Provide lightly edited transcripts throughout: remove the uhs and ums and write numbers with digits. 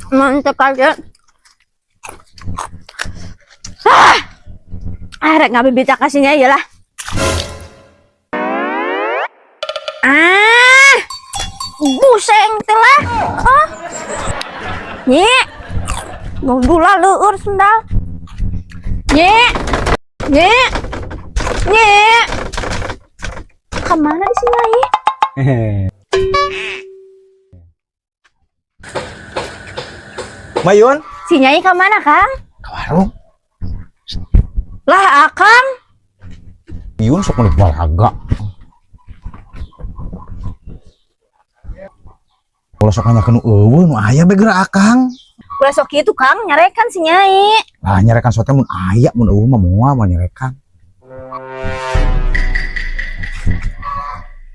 Mantap aja. Ah, ah rek ngabibita kasihnya ya lah. Ah, buseng teh lah. Oh, Nyi, dula leueur sendal. Nyi, Nyi, Nyi. Kemana di sini, Nyai? Mayun, Si Nyai kemana, Kang? Ke warung. Lah, Akang. Yun sok meuni balaga. Ulah sok nanya nu eueuh nu aya be geura Akang. Ulah sok kitu, Kang, nyarekan si Nyai. Lah nyarekan sotnya mun aya, mun eueuh mah moal mah nyarekan.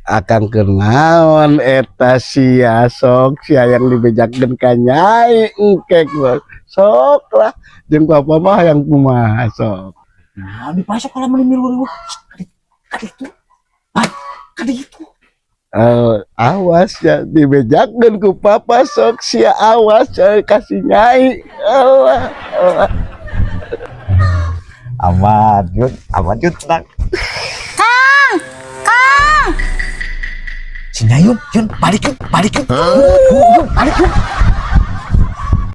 Akang kenaon eta sia, sok sia yang dibejakeun ka Nyai engkek mah. Sok lah jeung papa mah yang kumaha sok. Nah, dipasok kalau meuni milu riweuh. Kadi itu. Ah, kadi itu. Eh, awas ya dibejakeun ku papa, sok sia awas ya kasih Nyai. Allah, Allah. Amat, Yun, amat Yun, tenang. Kang, Kang. Si Nyai Yun, Yun, balik Yun, balik Yun. Yun, Yun, balik Yun.